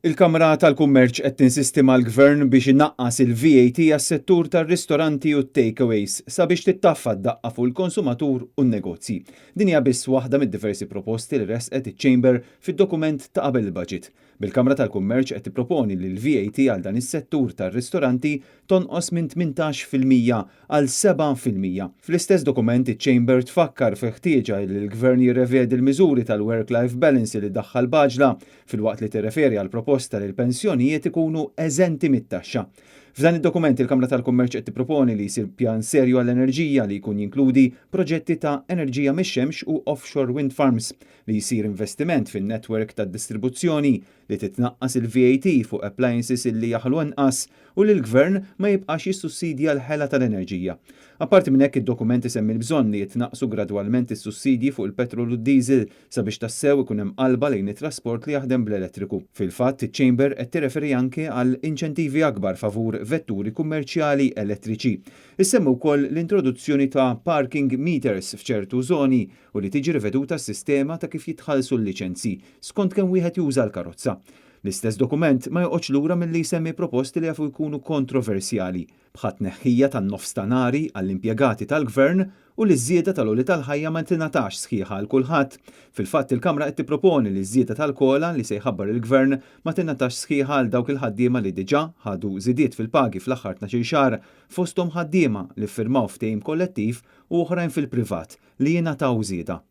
Il-Kamra tal-Kummerċ qed tinsisti mal-Gvern biex inaqqas il-VAT għas-settur tar-ristoranti u t-takeaways sabiex tittaffa d-daqqa fuq il-konsumatur u n-negozji. Din hija biss waħda mid-diversi proposti li resqet iċ-Chamber fid-dokument ta' qabel il-budget. Bil-Kamra tal-Kummerċ qed tipproponi li l-VAT għal dan is-settur tar-ristoranti tonqos minn 18% għal 7%. Fl-istess dokument iċ-Chamber tfakkar fil-ħtieġa li l-Gvern jirrevedi l-miżuri tal-work-life balance li daħħal b'għaġla, filwaqt li tirreferi għal proposta li l-pensjonijiet ikunu eżenti mit-taxxa. F'dan id-dokument il-Kamra tal-Kummerċ qed tipproponi li jsir pjan serju għall-enerġija li jkun jinkludi proġetti ta' enerġija mix-xemx u offshore wind farms, li jsir investiment fin-netwerk tad-distribuzzjoni, li titnaqqas il-VAT fuq appliances illi jaħlu anqas u li l-Gvern ma jibqax jissussidja l-ħela tal-enerġija. Apparti minn hekk, id-dokument isemmi l-bżonn li jitnaqsu gradwalment is-sussidji fuq il-petrol u d-diesel sabiex tassew ikun hemm qalba lejn it-trasport li jaħdem bl-elettriku. Fil-fatt, iċ-Chamber qed tirreferi anke għal inċentivi akbar favur vetturi kummerċjali elettriċi. Issemmi wkoll l-introduzzjoni ta' parking meters f'ċertu żoni u li tiġi riveduta s-sistema ta' kif jitħallsu l-liċenzji skont kemm wieħed juża l-karozza. L-istess dokument ma joqgħodx lura milli jsemmi proposti li jafu jkunu kontroversjali, bħat-tneħħija tan-nofs ta' nhari għall-impjegati tal-Gvern u li ż-żieda tal-għoli tal-ħajja ma tingħatax sħiħa għal kulħadd. Fil-fatt, il-Kamra qed tipproponi li ż-żieda tal-COLA li se jħabbar il-Gvern ma tingħatax sħiħa għal dawk il-ħaddiema li diġà ħadu żidiet fil-pagi fl-aħħar 12 xahar, fosthom ħaddiema li ffirmaw ftehim kollettiv u oħrajn fil-privat li jingħataw żieda.